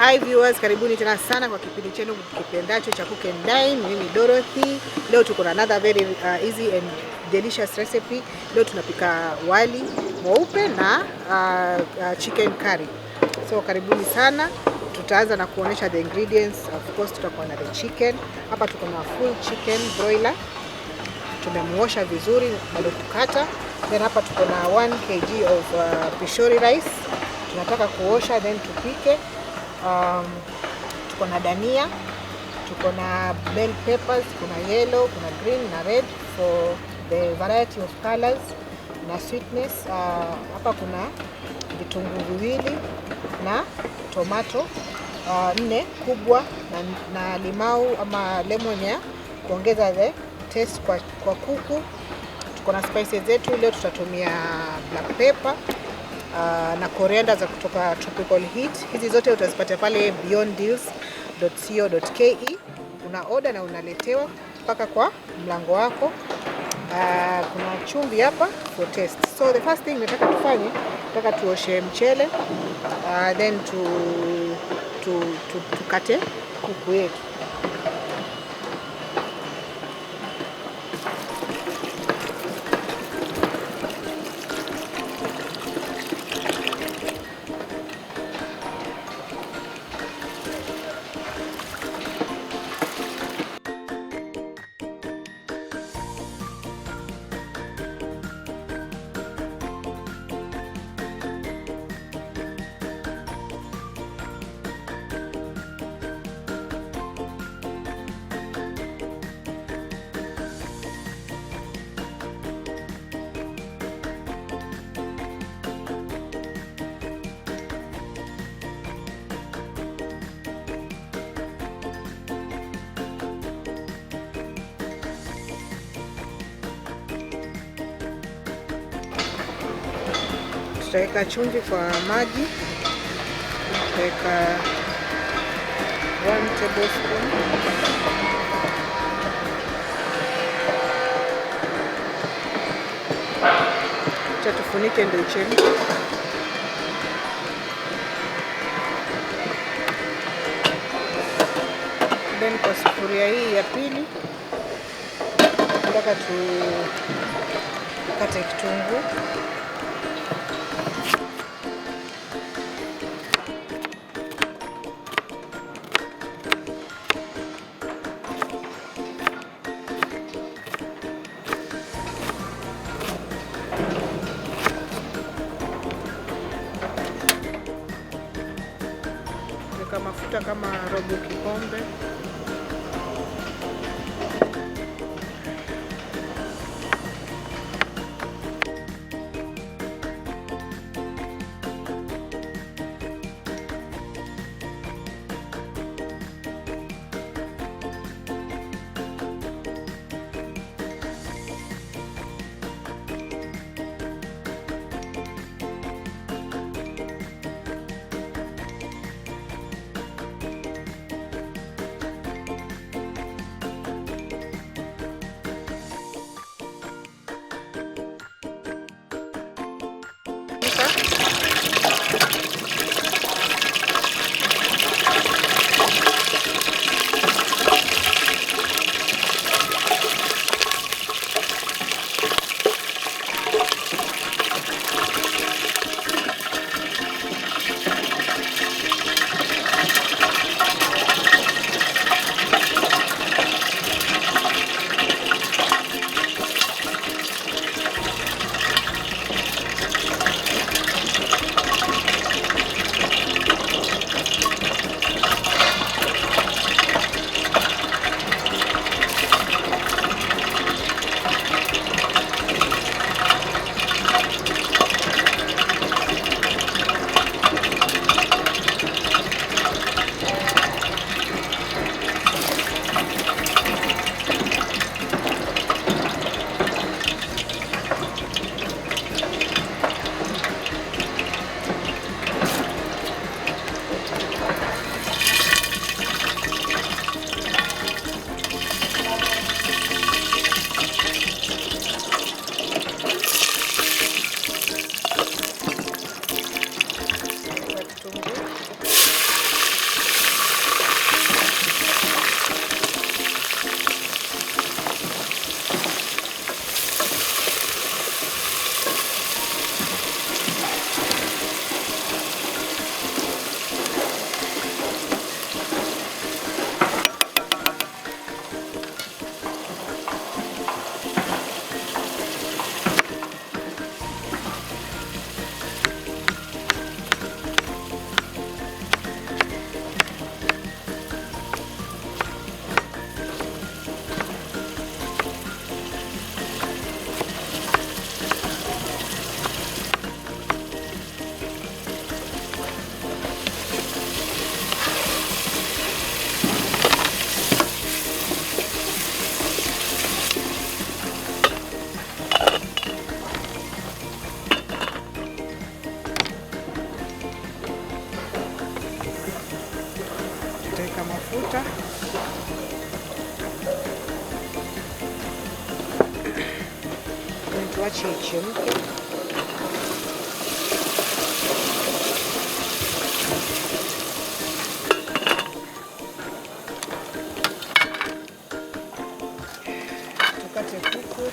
Hi viewers, karibuni tena sana kwa kipindi chenu kipendacho cha Cook and Dine. Mimi Dorothy. Leo tuko na another very easy and delicious recipe. Leo tunapika wali mweupe na chicken curry. So karibuni sana. Tutaanza na kuonesha the ingredients. Of course tutakuwa na the chicken. Hapa tuko na full chicken broiler. Tumemuosha vizuri bado kukata. Then hapa tuko na 1 kg of pishori rice. Tunataka kuosha then tupike. Tuko na dania, tuko na bell peppers, kuna yellow, kuna green na red for the variety of colors na sweetness. Hapa kuna vitunguu viwili na tomato nne kubwa na limau ama lemon ya kuongeza the taste kwa kuku. Tuko na spices zetu, leo tutatumia black pepper na coriander za kutoka Tropical Heat. Hizi zote utazipata pale beyonddeals.co.ke. Una order na unaletewa mpaka kwa mlango wako. Kuna chumvi hapa for taste. So the first thing nataka tufanye, nataka tuoshe mchele then tukate kuku yetu. Tutaweka chumvi kwa maji, tutaweka 1 tablespoon. Acha tufunike ndio ichemke. Then kwa sufuria hii ya pili nataka tukate kitunguu. Weka mafuta kama robo kikombe. Tuache ichemke. Tukate kuku.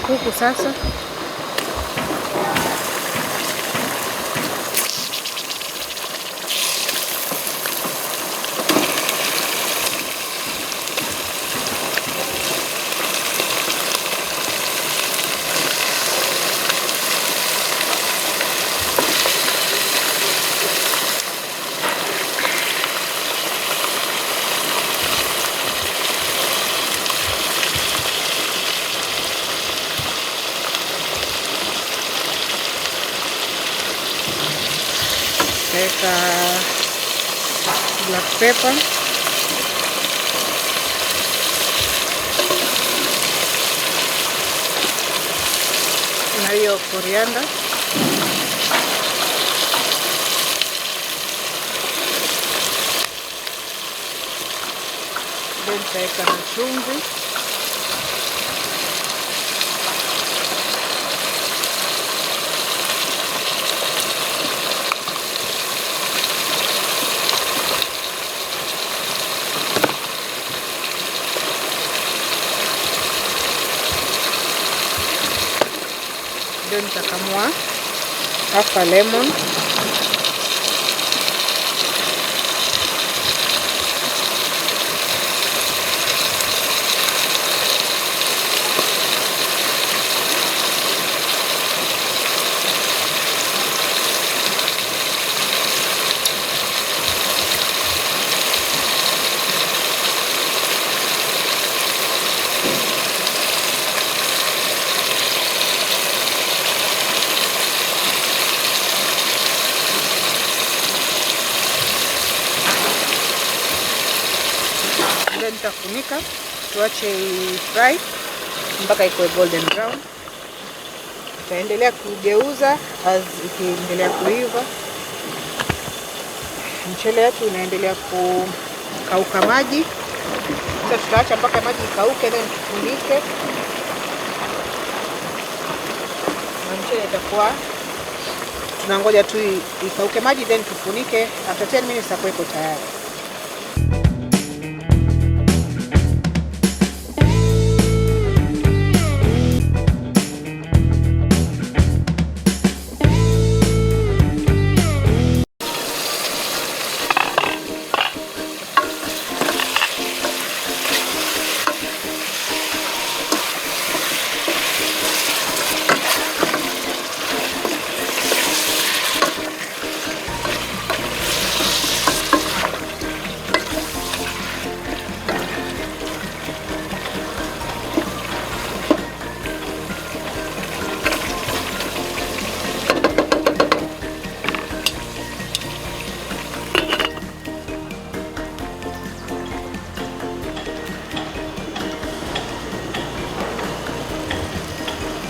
Kuku sasa. Weka black pepper, na hiyo coriander, then nitaweka na chumvi. Ndio nitakamua half a lemon. Then nitafunika tuache fry mpaka ikuwe golden brown. Tutaendelea kugeuza as ikiendelea kuiva. Mchele wetu unaendelea kukauka maji. Sasa tutaacha mpaka maji ikauke, then tufunike. Na mchele itakuwa tunangoja tu ikauke maji then tufunike. After 10 minutes itakuwa iko tayari.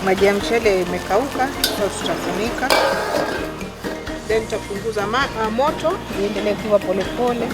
Maji ya mchele imekauka, so tutafunika. Then tutapunguza moto iendelee kuiva polepole.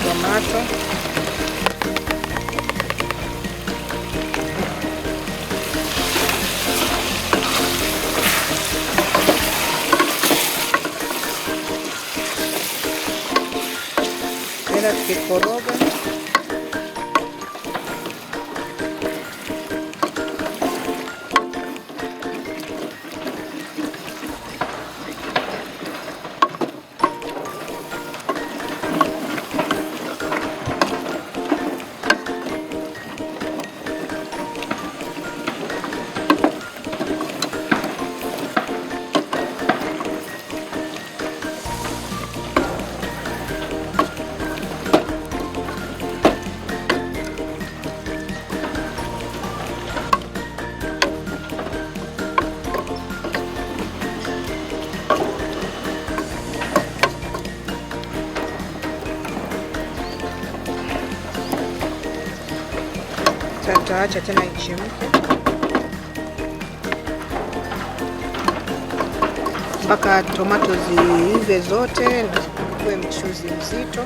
Tomato. Tena tukikoroga. Tutaacha tena ichemke mpaka tomato ziive zote na kuwe mchuzi mzito.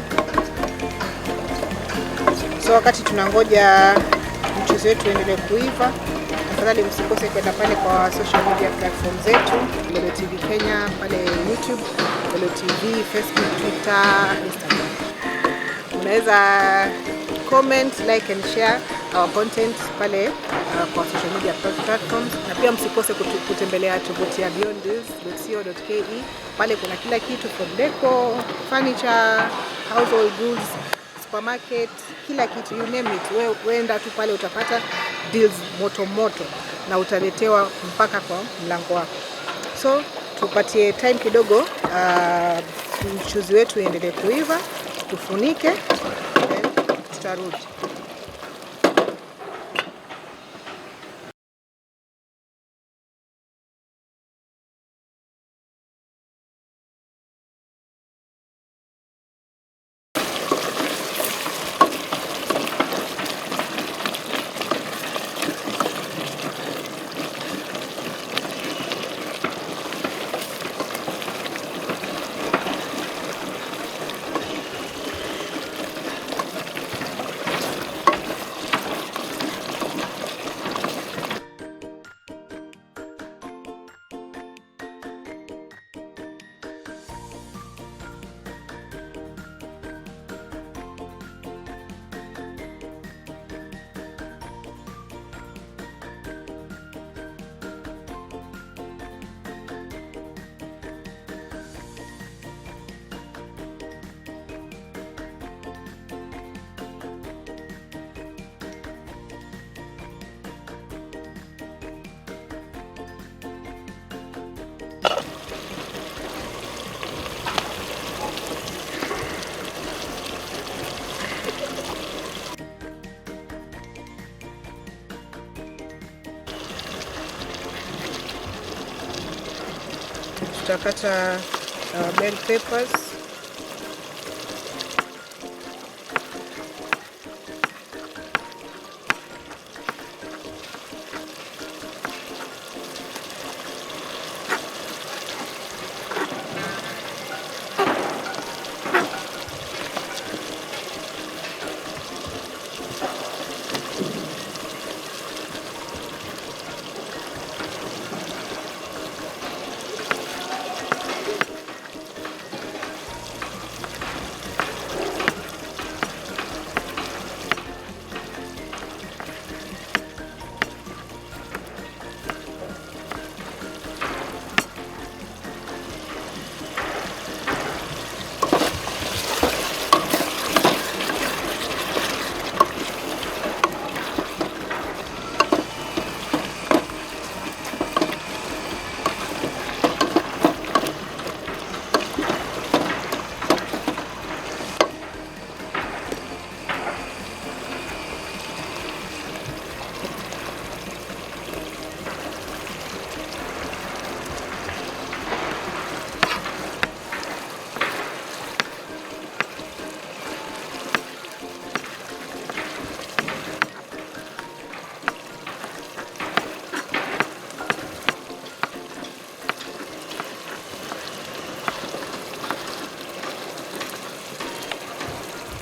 So wakati tunangoja mchuzi wetu uendelee kuiva, tafadhali msikose kwenda pale kwa social media platform zetu, Lolo TV Kenya pale YouTube, Lolo TV, Facebook, Twitter, Instagram. Unaweza comment, like and share our content pale kwa social media platforms, na pia msikose kutembelea tovuti ya beyonddeals.co.ke. Pale kuna kila kitu from deco, furniture, household goods, supermarket, kila kitu, you name it. Wenda tu pale utapata deals moto moto na utaletewa mpaka kwa mlango wako. So tupatie time kidogo, mchuzi wetu uendelee kuiva, tufunike, then tutarudi. Tutakata bell peppers.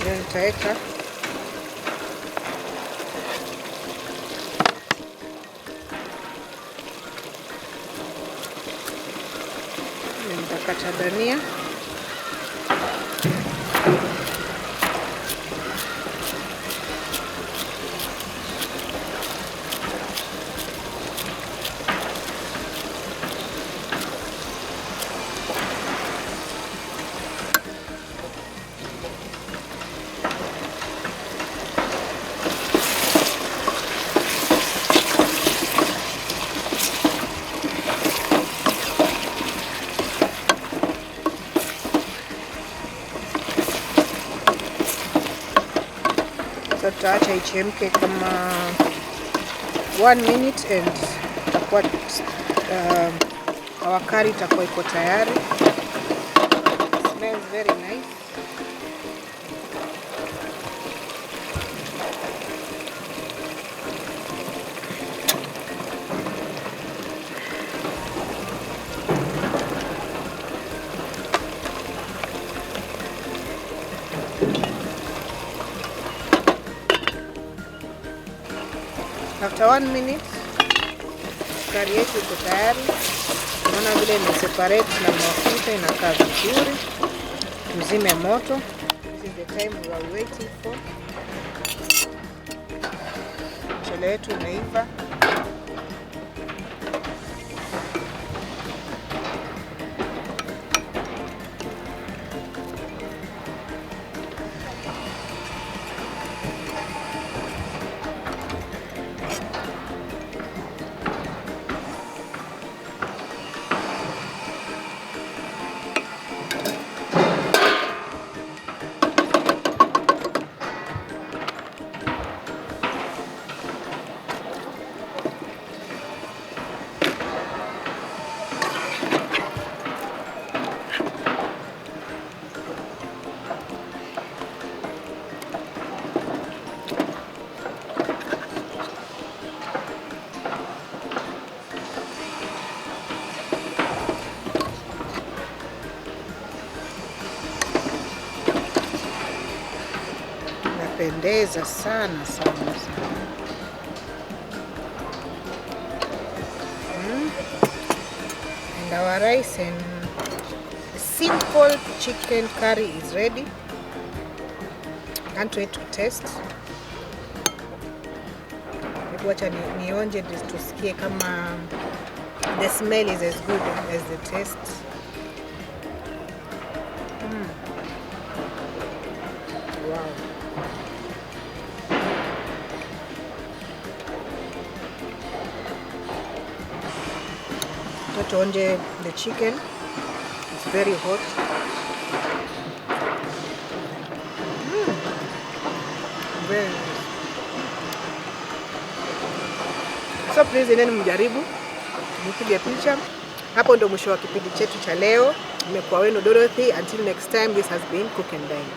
Nitaweka nitakata dania. Tutaacha ichemke kama 1 minute and itakuwa our curry itakuwa iko tayari. Smells very nice. After 1 minute curry yetu iko tayari. Unaona vile imeseparate na mafuta, inakaa vizuri. Tuzime moto. This is the time we are waiting for. Mchele wetu umeiva. Inapendeza sana sana sana. And our rice and simple chicken curry is ready. Can't wait to taste. Hebu acha nionje tusikie kama the smell is as good as the taste. Wow. Tuonje the chicken. It's very hot. Very nice. So please nendeni mjaribu, mpige picha. Hapo ndo mwisho wa kipindi chetu cha leo. Nimekuwa wenu Dorothy. Until next time, this has been Cook and Dine.